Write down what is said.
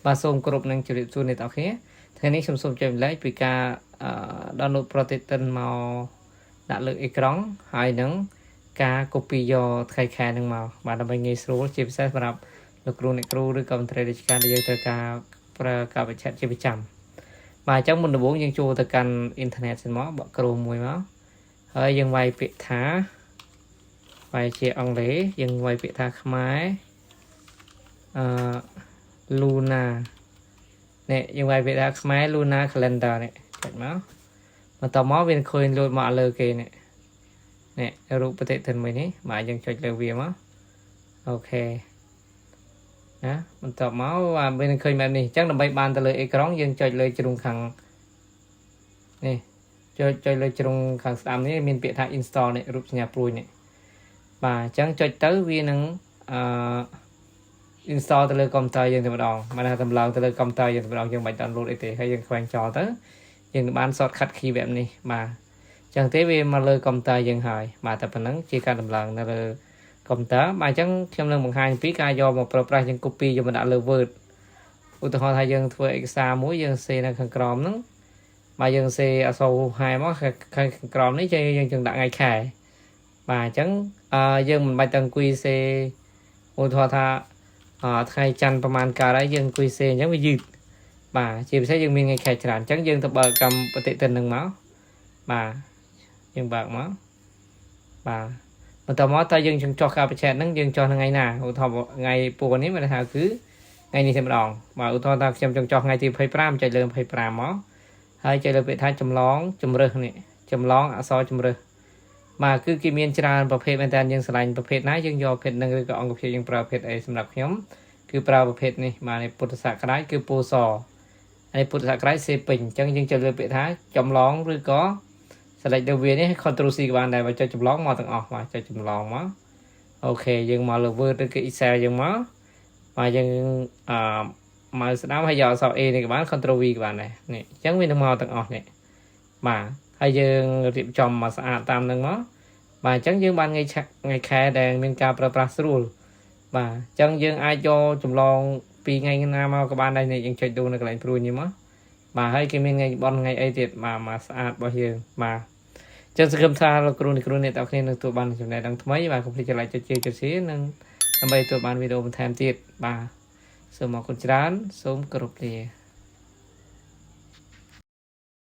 បាទសូមគោរពនឹងជម្រាបសួរអ្នកទាំងអស់គ្នាថ្ងៃនេះខ្ញុំសូមចែករំលែកពីការអឺ download ប្រតិទិនមកដាក់លើអេក្រង់ហើយនឹងការ copy យកថ្ងៃខែនឹងមកបាទដើម្បីងាយស្រួលជាពិសេសសម្រាប់លោកគ្រូអ្នកគ្រូឬក៏មន្ត្រីរាជការដែលយើងត្រូវការប្រើកាលវិច្ឆេទជាប្រចាំបាទអញ្ចឹងមុនដំបូងយើងចូលទៅកាន់អ៊ីនធឺណិតសិនមកបកគ្រូមួយមកហើយយើងវាយពាក្យថាវាយជាអង់គ្លេសយើងវាយពាក្យថាខ្មែរអឺ Lunar នេះយើងវាយពាក្យថាខ្មែរ Lunar Calendar នេះចុចមកបន្តមកវានឹងឃើញលោតមកលើគេនេះនេះរូបប្រតិទិនមួយនេះបាទយើងចុចលើវាមក OK ណាបន្ទាប់មកវានឹងឃើញបែបនេះអញ្ចឹងដើម្បីបានទៅលើអេក្រង់យើងចុចលើជ្រុងខាងនេះចុចចុចលើជ្រុងខាងស្ដាំនេះមានពាក្យថា install នេះរូបសញ្ញាព្រួយនេះបាទអញ្ចឹងចុចទៅវានឹងអឺ install ទៅលើកុំព្យូទ័រយើងតែម្ដងបានថាតម្លើងទៅលើកុំព្យូទ័រយើងតែម្ដងយើងមិនបាច់ download អីទេហើយយើងខ្វែងចោលទៅយើងនឹងបាន shortcut key បែបនេះបាទអញ្ចឹងទេវាមកលើកុំព្យូទ័រយើងហើយបាទតែប៉ុណ្ណឹងជាការតម្លើងនៅលើកុំព្យូទ័របាទអញ្ចឹងខ្ញុំនឹងបង្ហាញពីការយកមកប្រើប្រាស់យើង copy យកមកដាក់លើ Word ឧទាហរណ៍ថាយើងធ្វើឯកសារមួយយើងសេនៅខាងក្រោមហ្នឹងបាទយើងសេអក្សរហែមកខាងក្រោមនេះយើងចង់ដាក់ថ្ងៃខែបាទអញ្ចឹងយើងមិនបាច់ទៅអង្គុយសេឧទាហរណ៍ថាថ្ងៃច័ន្ទប្រហែលកើតហើយយើងអង្គុយសេអញ្ចឹងវាយឺតបាទជាពិសេសយើងមានថ្ងៃខែច្រើនអញ្ចឹងយើងទៅបើកកម្មប្រតិទិននឹងមកបាទយើងបើកមកបាទបន្តមកតើយើងចង់ចុះការបច្ឆេទហ្នឹងយើងចុះថ្ងៃណាឧទាហរណ៍ថ្ងៃពណ៌នេះមានន័យថាគឺថ្ងៃនេះតែម្ដងបាទឧទាហរណ៍ថាខ្ញុំចង់ចុះថ្ងៃទី25ចុចលើ25មកហើយចុចលើពាក្យថាចម្លងជំរើសនេះចម្លងអក្សរជំរើសបាទគឺគេមានច្រើនប្រភេទមែនតើយើងឆ្លាញ់ប្រភេទណាយើងយកប្រភេទហ្នឹងឬក៏អង្គភាពយើងប្រើប្រភេទអីសម្រាប់ខ្ញុំគឺប្រើប្រភេទនេះបាទនេះពុទ្ធសករាជគឺពូសហើយពុទ្ធសករាជសេពេញអញ្ចឹងយើងចុចលើពាក្យថាចម្លងឬក៏ select លើវានេះ Ctrl C ក៏បានដែរបើចុចចម្លងមកទាំងអស់បាទចុចចម្លងមក OK យើងមកលើ Word ឬក៏ Excel យើងមកបាទយើងអឺមកស្ដាំហើយយកអក្សរ A នេះក៏បាន Ctrl V ក៏បានដែរនេះអញ្ចឹងវានឹងមកទាំងអស់នេះបាទហើយយើងរៀបចំមកស្អាតតាមនឹងមកបាទអញ្ចឹងយើងបានថ្ងៃថ្ងៃខែដែលមានការប្រើប្រាស់ស្រួលបាទអញ្ចឹងយើងអាចយកចម្លងពីថ្ងៃណាមកក៏បានដែរនេះយើងចុចដូនៅកន្លែងព្រួយនេះមកបាទហើយគេមានថ្ងៃបនថ្ងៃអីទៀតបាទមកស្អាតរបស់យើងបាទចឹងសង្ឃឹមថាលោកគ្រូអ្នកគ្រូអ្នកទាំងគ្នានឹងទទួលបានចំណេះដឹងថ្មីបាទកុំភ្លេចចុច like ចុច share ចុច share និងដើម្បីទទួលបានវីដេអូបន្ថែមទៀតបាទសូមអរគុណច្រើនសូមគោរពលា។